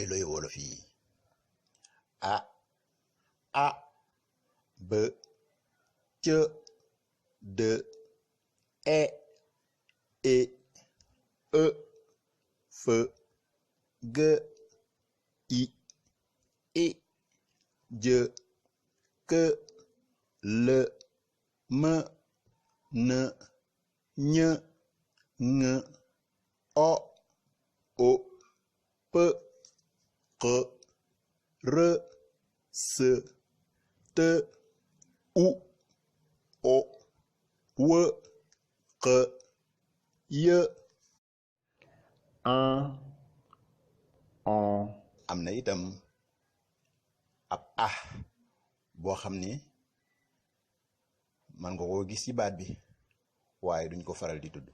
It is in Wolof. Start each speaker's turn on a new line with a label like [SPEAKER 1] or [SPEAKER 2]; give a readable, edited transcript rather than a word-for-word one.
[SPEAKER 1] mooy looy wolof yi a b c d e e f g i j k l m n ñ ŋ o p q r s t u w q y am na itam ab boo xam ni man nga koo gis ci baat bi waaye duñ ko faral di tudd